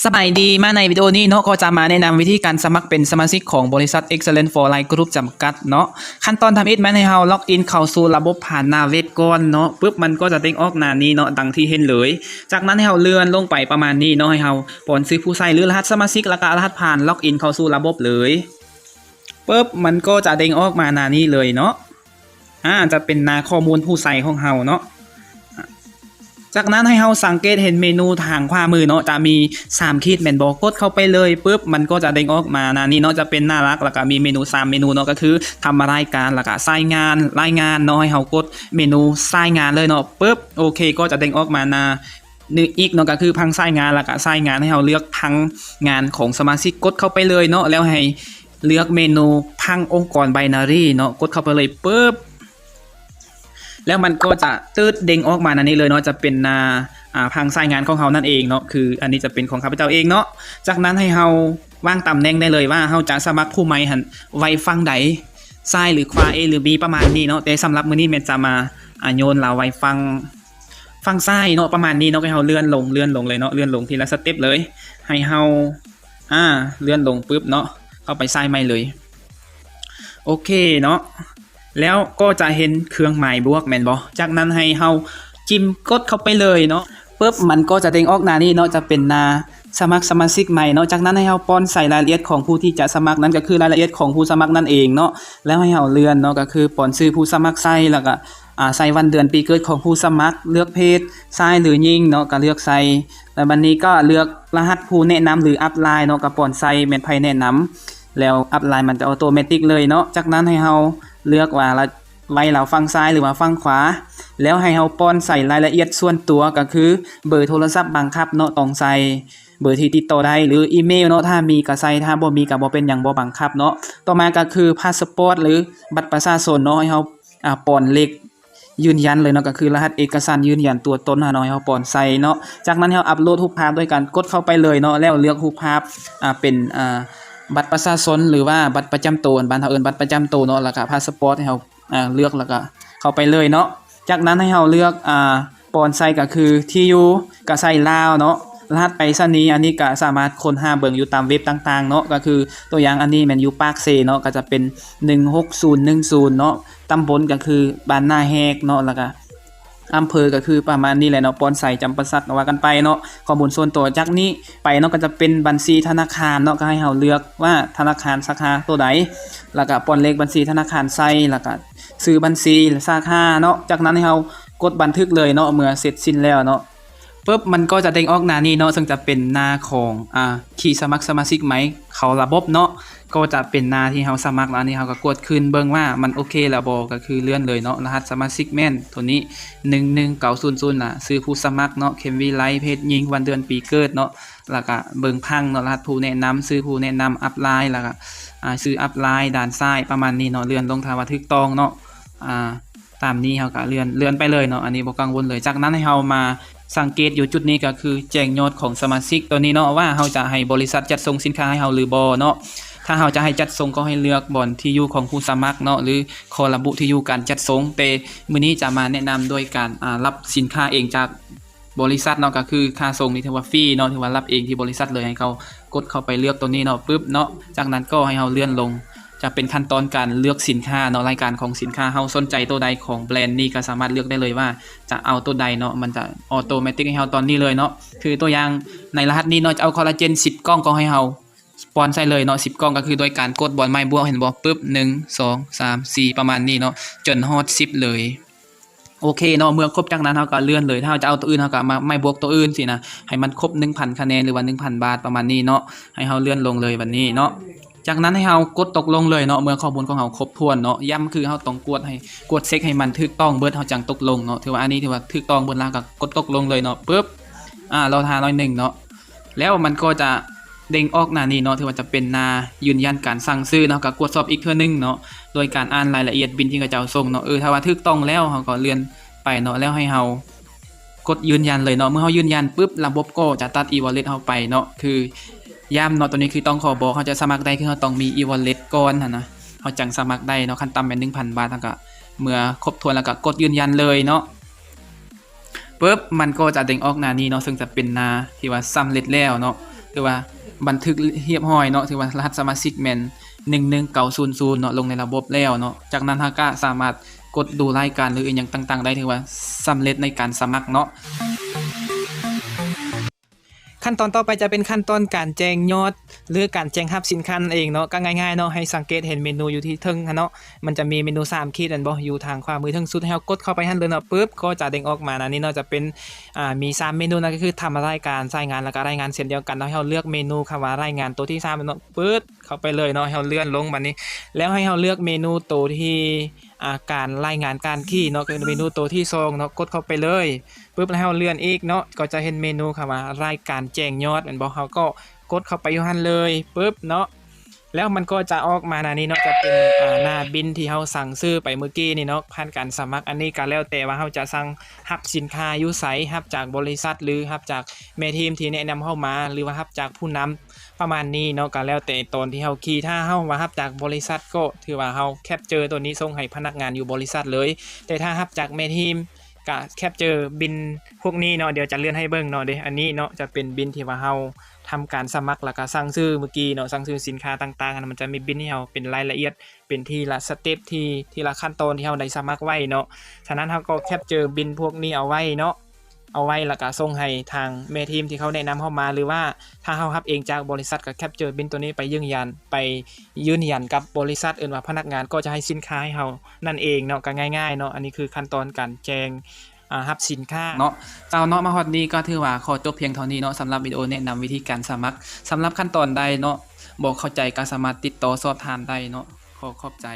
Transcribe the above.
ສະບາຍດີ ມາໃນວິດີໂອນີ້ເນາະ ກໍຈະມາແນະນຳວິທີການສະໝັກເປັນສະມາຊິກຂອງບໍລິສັດ Excellent for Life Group ຈຳກັດເນາະ. ຂັ້ນຕອນທຳອິດແມ່ນໃຫ້ເຮົາ log in ເຂົ້າສູ່ລະບົບຜ່ານໜ້າເວັບກ່ອນເນາະ. ປຶບ ມັນກໍຈະເດ້ງອອກໜ້ານີ້ເນາະ ດັ່ງທີ່ເຫັນເລີຍ. ຈາກນັ້ນໃຫ້ເຮົາເລື່ອນລົງໄປປະມານນີ້ເນາະ, ໃຫ້ເຮົາປ້ອນຊື່ຜູ້ໃຊ້ ຫຼື ລະຫັດສະມາຊິກ ແລ້ວກະລະຫັດຜ່ານ log in ເຂົ້າສູ່ລະບົບເລີຍ. ປຶບ ມັນກໍຈະເດ້ງອອກມາໜ້ານີ້ເລີຍເນາະ. ອາ ຈະເປັນໜ້າຂໍ້ມູນຜູ້ໃຊ້ຂອງເຮົາເນາະ. ຈາກນັ້ນໃຫ້ເຮົາສັງເກດເຫັນເມນູທາງຂວາມືເນາະ ຈະມີສາມຂີດແມ່ນບໍ່? ກົດເຂົ້າໄປເລີຍ ປຶບ ມັນກໍຈະເດ້ງອອກມາໜ້ານີ້ເນາະ, ຈະເປັນໜ້າຫຼັກ ແລ້ວກະມີເມນູສາມເມນູເນາະ ກໍຄືທຳລາຍການ ແລ້ວກະສາຍງານ ລາຍງານເນາະ. ໃຫ້ເຮົາກົດເມນູສາຍງານເລີຍເນາະ. ປຶບ ໂອເຄ ກໍຈະເດ້ງອອກມາໜ້ານີ້ອີກເນາະ ກໍຄືພັງສາຍງານ ແລ້ວກະສາຍງານ ໃຫ້ເຮົາເລືອກພັງງານຂອງສະມາຊິກ ກົດເຂົ້າໄປເລີຍເນາະ. ແລ້ວໃຫ້ ເລືອກເມນູພັງອົງກອນ binary ເນາະ, ກົດເຂົ້າໄປເລີຍ ປຶບ ແລ້ວມັນກໍຈະຕື່ນເດ້ງອອກມາໜ້ານີ້ເລີຍເນາະ, ຈະເປັນໜ້າ ອາ ພັງສາຍງານຂອງເຮົານັ້ນເອງເນາະ. ຄືອັນນີ້ຈະເປັນຂອງຂ້າພະເຈົ້າເອງເນາະ. ຈາກນັ້ນໃຫ້ເຮົາວາງຕຳແໜ່ງໄດ້ເລີຍວ່າ ເຮົາຈະສະໝັກຜູ້ໃໝ່ຫັ້ນໄວ້ຝັ່ງໃດ, ຊ້າຍ ຫຼື ຂວາ A ຫຼື B ປະມານນີ້ເນາະ. ແຕ່ສຳລັບມື້ນີ້ແມ່ນຈະມາ ອາ ໂຍນລາວໄວ້ຝັ່ງ ຝັ່ງຊ້າຍເນາະ ປະມານນີ້ເນາະ. ໃຫ້ເຮົາເລື່ອນລົງ ເລື່ອນລົງເລີຍເນາະ, ເລື່ອນລົງທີລະສະເຕັບເລີຍ. ໃຫ້ເຮົາ ອາ ເລື່ອນລົງປຶບເນາະ, ເຂົ້າໄປຊ້າຍໃໝ່ເລີຍ. ໂອເຄເນາະ, ແລ້ວກໍຈະເຫັນເຄື່ອງໝາຍບວກແມ່ນບໍ່? ຈາກນັ້ນໃຫ້ເຮົາຈິ້ມກົດເຂົ້າໄປເລີຍເນາະ. ປຶບ ມັນກໍຈະເດ້ງອອກໜ້ານີ້ເນາະ, ຈະເປັນໜ້າສະໝັກສະມາຊິກໃໝ່ເນາະ. ຈາກນັ້ນໃຫ້ເຮົາປ້ອນໃສ່ລາຍລະອຽດຂອງຜູ້ທີ່ຈະສະໝັກ, ນັ້ນກໍຄືລາຍລະອຽດຂອງຜູ້ສະໝັກນັ້ນເອງເນາະ. ແລ້ວໃຫ້ເຮົາເລື່ອນເນາະ, ກໍຄືປ້ອນຊື່ຜູ້ສະໝັກໃສ່ ແລ້ວກໍ ອາ ໃສ່ວັນເດືອນປີເກີດຂອງຜູ້ສະໝັກ, ເລືອກເພດ ຊາຍ ຫຼື ຍິງເນາະ, ກໍເລືອກໃສ່. ແລ້ວບັດນີ້ກໍເລືອກລະຫັດຜູ້ແນະນຳ ຫຼື upline ເນາະ, ກໍປ້ອນໃສ່ແມ່ນໃຜແນະນຳ, ແລ້ວ upline ມັນຈະອອໂຕແມຕິກເລີຍເນາະ. ຈາກນັ້ນໃຫ້ເຮົາເລືອກວ່າລະ ໄວ້ລາວຝັ່ງຊ້າຍ ຫຼືວ່າຝັ່ງຂວາ, ແລ້ວໃຫ້ເຮົາປ້ອນໃສ່ລາຍລະອຽດສ່ວນຕົວ ກໍຄືເບີໂທລະສັບບັງຄັບເນາະ, ຕ້ອງໃສ່ເບີທີ່ຕິດຕໍ່ໄດ້ ຫຼື ອີເມວເນາະ, ຖ້າມີກໍໃສ່, ຖ້າບໍ່ມີກໍບໍ່ເປັນຫຍັງ, ບໍ່ບັງຄັບເນາະ. ຕໍ່ມາກໍຄືພາສປອດ ຫຼື ບັດປະຊາຊົນເນາະ, ໃຫ້ເຮົາ ອາ ປ້ອນເລກ ຢືນຢັນເລີຍເນາະ, ກໍຄືລະຫັດເອກະສານຢືນຢັນຕົວຕົນຫັ້ນເນາະ, ໃຫ້ເຮົາປ້ອນໃສ່ເນາະ. ຈາກນັ້ນໃຫ້ເຮົາອັບໂຫຼດຮູບພາບໂດຍການກົດເຂົ້າໄປເລີຍເນາະ, ແລ້ວເລືອກຮູບພາບ ອາ ເປັນ ອາ ບັດປະຊາຊົນ ຫຼືວ່າບັດປະຈຳໂຕ, ບ້ານເຮົາເອີ້ນບັດປະຈຳໂຕເນາະ, ແລ້ວກະພາສປອດ ໃຫ້ເຮົາ ອາ ເລືອກ ແລ້ວກະເຂົ້າໄປເລີຍເນາະ. ຈາກນັ້ນໃຫ້ເຮົາເລືອກ ອາ ປ້ອນໃສ່ ກໍຄືທີ່ຢູ່ ກະໃສ່ລາວເນາະ, ລະຫັດໄປສະນີ ອັນນີ້ກະສາມາດຄົ້ນຫາເບິ່ງຢູ່ຕາມເວັບຕ່າງໆເນາະ, ກໍຄືຕົວຢ່າງອັນນີ້ແມ່ນຢູ່ປາກເຊເນາະ, ກໍຈະເປັນ ໜຶ່ງຫົກສູນໜຶ່ງສູນເນາະ, ຕຳບົນກໍຄືບ້ານນາແຮກເນາະ, ແລ້ວກະອຳເພີກໍຄືປະມານນີ້ແຫຼະເນາະ, ບ່ອນໄຊ ຈຳປາສັກ ກໍວ່າກັນໄປເນາະ. ຂໍ້ມູນສ່ວນຕົວຈາກນີ້ໄປເນາະ ກໍຈະເປັນບັນຊີທະນາຄານເນາະ, ກໍໃຫ້ເຮົາເລືອກວ່າທະນາຄານສາຂາໂຕໃດ, ແລ້ວກະປ້ອນເລກບັນຊີທະນາຄານໃສ່, ແລ້ວກະຊື່ບັນຊີ ແລະ ສາຂາເນາະ. ຈາກນັ້ນໃຫ້ເຮົາກົດບັນທຶກເລີຍເນາະ, ເມື່ອເສັດສິ້ນແລ້ວເນາະ ປຶບ ມັນກໍຈະເດ້ງອອກໜ້ານີ້ເນາະ, ເຊິ່ງຈະເປັນໜ້າຂອງ ອາ ທີ່ສະໝັກສະມາຊິກໃໝ່ເຂົ້າລະບົບເນາະ, ກໍຈະເປັນໜ້າທີ່ເຮົາສະໝັກແລ້ວ. ອັນນີ້ເຮົາກໍກວດຄືນເບິ່ງວ່າມັນໂອເຄແລ້ວບໍ່, ກໍຄືເລື່ອນເລີຍເນາະ. ລະຫັດສະມາຊິກແມ່ນໂຕນີ້ ໜຶ່ງໜຶ່ງເກົ້າສູນສູນນະ, ຊື່ຜູ້ສະໝັກເນາະ ເຄມວີໄລ, ເພດຍິງ, ວັນເດືອນປີເກີດເນາະ, ແລ້ວກະເບິ່ງຜັງເນາະ, ລະຫັດຜູ້ແນະນຳ, ຊື່ຜູ້ແນະນຳ, upline ແລ້ວກະ ອາ ຊື່ upline ດ້ານຊ້າຍ ປະມານນີ້ເນາະ. ເລື່ອນລົງ ຖ້າວ່າຖືກຕ້ອງເນາະ ອາ ຕາມນີ້ເຮົາກະເລື່ອນ ເລື່ອນໄປເລີຍເນາະ, ອັນນີ້ບໍ່ກັງວົນເລີຍ. ຈາກນັ້ນໃຫ້ເຮົາມາສັງເກດຢູ່ຈຸດນີ້ ກໍຄືແຈ້ງຍອດຂອງສະມາຊິກໂຕນີ້ເນາະ ວ່າເຮົາຈະໃຫ້ບໍລິສັດຈັດສົ່ງສິນຄ້າໃຫ້ເຮົາຫຼືບໍ່ເນາະ. ຖ້າເຮົາຈະໃຫ້ຈັດສົ່ງ ກໍໃຫ້ເລືອກບ່ອນທີ່ຢູ່ຂອງຜູ້ສະໝັກເນາະ ຫຼື ຂໍລະບຸທີ່ຢູ່ການຈັດສົ່ງ. ແຕ່ມື້ນີ້ຈະມາແນະນຳໂດຍການ ອາ ຮັບສິນຄ້າເອງຈາກບໍລິສັດເນາະ, ກໍຄືຄ່າສົ່ງນີ້ຖືວ່າຟຣີເນາະ, ຖືວ່າຮັບເອງທີ່ບໍລິສັດເລີຍ. ໃຫ້ເຂົາກົດເຂົ້າໄປເລືອກໂຕນີ້ເນາະ ປຶບເນາະ, ຈາກນັ້ນກໍໃຫ້ເຮົາເລື່ອນລົງ ຈະເປັນຂັ້ນຕອນການເລືອກສິນຄ້າເນາະ, ລາຍການຂອງສິນຄ້າ ເຮົາສົນໃຈໂຕໃດຂອງແບຣນນີ້ ກໍສາມາດເລືອກໄດ້ເລີຍວ່າຈະເອົາໂຕໃດເນາະ, ມັນຈະອອໂຕແມຕິກໃຫ້ເຮົາຕອນນີ້ເລີຍເນາະ. ຄືຕົວຢ່າງໃນລະຫັດນີ້ເນາະ ຈະເອົາຄໍລາເຈນສິບກ່ອງ ກໍໃຫ້ເຮົາປ້ອນໃສ່ເລີຍເນາະ, ສິບກ່ອງ ກໍຄືໂດຍການກົດບ່ອນໄມ້ບວກ ເຫັນບໍ່ ປຶບ ໜຶ່ງ ສອງ ສາມ ສີ່ ປະມານນີ້ເນາະ, ຈົນຮອດສິບເລີຍ. ໂອເຄເນາະ, ເມື່ອຄົບຈາກນັ້ນເຮົາກໍເລື່ອນເລີຍ, ຖ້າເຮົາຈະເອົາໂຕອື່ນ ເຮົາກໍມາໄມ້ບວກໂຕອື່ນຊີ້ນະ, ໃຫ້ມັນຄົບໜຶ່ງພັນຄະແນນ ຫຼືວ່າໜຶ່ງພັນບາດ ປະມານນີ້ເນາະ. ໃຫ້ເຮົາເລື່ອນລົງເລີຍບັດນີ້ເນາະ. ຈາກນັ້ນໃຫ້ເຮົາກົດຕົກລົງເລີຍເນາະ, ເມື່ອຂໍ້ມູນຂອງເຮົາຄົບຖ້ວນເນາະ, ຢ້ຳຄືເຮົາຕ້ອງກວດໃຫ້ ກວດເຊັກໃຫ້ມັນຖືກຕ້ອງເບິດ ເຮົາຈັ່ງຕົກລົງເນາະ. ຖືວ່າອັນນີ້ຖືວ່າຖືກຕ້ອງເບິດແລ້ວ ກໍກົດຕົກລົງເລີຍເນາະ, ປຶບ ອາ ລໍຖ້າໜ້ອຍໜຶ່ງເນາະ. ແລ້ວມັນກໍຈະເດ້ງອອກໜ້ານີ້ເນາະ, ຖືວ່າຈະເປັນໜ້າຢືນຢັນການສັ່ງຊື້ເນາະ, ກໍກວດສອບອີກເທື່ອໜຶ່ງເນາະ ໂດຍການອ່ານລາຍລະອຽດບິນທີ່ເຂົາເຈົ້າສົ່ງເນາະ. ເອີ ຖ້າວ່າຖືກຕ້ອງແລ້ວ ເຮົາກໍເລື່ອນໄປເນາະ, ແລ້ວໃຫ້ເຮົາກົດຢືນຢັນເລີຍເນາະ. ເມື່ອເຮົາຢືນຢັນປຶບ ລະບົບກໍຈະຕັດ e-wallet ເຮົາໄປເນາະ. ຄືຢ້ຳເນາະ, ໂຕນີ້ຄືຕ້ອງຂໍບອກ ເຮົາຈະສະໝັກໄດ້ ຄືເຮົາຕ້ອງມີ e-wallet ກ່ອນຫັ້ນນະ, ເຮົາຈັ່ງສະໝັກໄດ້ເນາະ. ຂັ້ນຕ່ຳແມ່ນໜຶ່ງພັນບາດ, ເຮົາກໍເມື່ອຄົບຖ້ວນແລ້ວກໍກົດຢືນຢັນເລີຍເນາະ. ປຶບ ມັນກໍຈະເດ້ງອອກໜ້ານີ້ເນາະ, ເຊິ່ງຈະເປັນໜ້າທີ່ວ່າສຳເລັດແລ້ວເນາະ. ຖືວ່າບັນທຶກຮຽບຮ້ອຍເນາະ, ຖືວ່າລະຫັດສະມາຊິກແມ່ນໜຶ່ງໜຶ່ງເກົ້າສູນສູນເນາະ, ລົງໃນລະບົບແລ້ວເນາະ. ຈາກນັ້ນເຮົາກະສາມາດກົດດູລາຍການ ຫຼື ອີ່ຫຍັງຕ່າງໆໄດ້, ຖືວ່າສຳເລັດໃນການສະໝັກເນາະ. ຂັ້ນຕອນຕໍ່ໄປຈະເປັນຂັ້ນຕອນການແຈ້ງຍອດ ຫຼື ການແຈ້ງຮັບສິນຄ້ານັ້ນເອງເນາະ. ກໍງ່າຍໆເນາະ, ໃຫ້ສັງເກດເຫັນເມນູຢູ່ທີ່ເທິງຫັ້ນເນາະ, ມັນຈະມີເມນູສາມຂີດແມ່ນບໍ່ ຢູ່ທາງຂວາມືເທິງສຸດ, ໃຫ້ເຮົາກົດເຂົ້າໄປຫັ້ນເລີຍເນາະ. ປຶບ ກໍຈະເດ້ງອອກມາໜ້ານີ້ເນາະ, ຈະເປັນ ອ່າ ມີສາມເມນູ, ນັ້ນກໍຄືທຳລາຍການ, ສາຍງານ ແລ້ວກໍລາຍງານເຊັ່ນດຽວກັນເນາະ. ໃຫ້ເຮົາເລືອກເມນູຄຳວ່າລາຍງານໂຕທີສາມເນາະ, ປຶບ ເຂົ້າໄປເລີຍເນາະ. ໃຫ້ເຮົາເລື່ອນລົງບັດນີ້ ແລ້ວໃຫ້ເຮົາເລືອກເມນູໂຕທີ່ ອ່າ ການລາຍງານການຂີ່ເນາະ, ຄືເມນູໂຕທີສອງເນາະ, ກົດເຂົ້າໄປເລີຍ. ປຶບ ແລ້ວໃຫ້ເຮົາເລື່ອນອີກເນາະ, ກໍຈະເຫັນເມນູຄຳວ່າລາຍການແຈ້ງຍອດແມ່ນບໍ່, ເຮົາກໍກົດເຂົ້າໄປຢູ່ຫັ້ນເລີຍ ປຶບເນາະ. ແລ້ວມັນກໍຈະອອກມາໜ້ານີ້ເນາະ, ຈະເປັນ ອ່າ ໜ້າບິນທີ່ເຮົາສັ່ງຊື້ໄປມື້ກີ້ນີ້ເນາະ, ຜ່ານການສະໝັກ. ອັນນີ້ກໍແລ້ວແຕ່ວ່າເຮົາຈະສັ່ງຮັບສິນຄ້າຢູ່ໃສ, ຮັບຈາກບໍລິສັດ ຫຼື ຮັບຈາກແມ່ທີມທີ່ແນະນຳເຮົາມາ ຫຼືວ່າຮັບຈາກຜູ້ນຳ ປະມານນີ້ເນາະ, ກໍແລ້ວແຕ່ຕອນທີ່ເຮົາຂີ່. ຖ້າເຮົາວ່າຮັບຈາກບໍລິສັດ ກໍຖືວ່າເຮົາແຄັບເຈີໂຕນີ້ສົ່ງໃຫ້ພະນັກງານຢູ່ບໍລິສັດເລີຍ, ແຕ່ຖ້າຮັບຈາກແມ່ທີມ ກະແຄັບເຈີບິນພວກນີ້ເນາະ, ດຽວຈະເລື່ອນໃຫ້ເບິ່ງເນາະເດ້. ອັນນີ້ເນາະ ຈະເປັນບິນທີ່ວ່າເຮົາທຳການສະໝັກ ແລ້ວກະສັ່ງຊື້ມື້ກີ້ເນາະ, ສັ່ງຊື້ສິນຄ້າຕ່າງໆ, ມັນຈະມີບິນໃຫ້ເຮົາເປັນລາຍລະອຽດ ເປັນທີລະສະເຕັບ ທີ່ ທີລະຂັ້ນຕອນທີ່ເຮົາໄດ້ສະໝັກໄວ້ເນາະ. ສະນັ້ນເຮົາກໍແຄັບເຈີບິນພວກນີ້ເອົາໄວ້ເນາະ, ເອົາໄວ້ ແລ້ວກະສົ່ງໃຫ້ທາງແມ່ທີມທີ່ເຂົາແນະນຳເຮົາມາ, ຫຼືວ່າຖ້າເຮົາຮັບເອງຈາກບໍລິສັດ ກໍແຄັບເຈີບິນໂຕນີ້ໄປຢືນຢັນ ໄປຢືນຢັນກັບບໍລິສັດ ເອີ້ນວ່າພະນັກງານກໍຈະໃຫ້ສິນຄ້າໃຫ້ເຮົານັ້ນເອງເນາະ. ກໍງ່າຍໆເນາະ, ອັນນີ້ຄືຂັ້ນຕອນການແຈ້ງ ອ່າ ຮັບສິນຄ້າເນາະ. ເຈົ້າເນາະ, ມາຮອດນີ້ກໍຖືວ່າຂໍຈົບພຽງເທົ່ານີ້ເນາະ, ສຳລັບວິດີໂອແນະນຳວິທີການສະໝັກ. ສຳລັບຂັ້ນຕອນໃດເນາະ ບໍ່ເຂົ້າໃຈກໍສາມາດຕິດຕໍ່ສອບຖາມໄດ້ເນາະ. ຂໍຂອບໃຈ.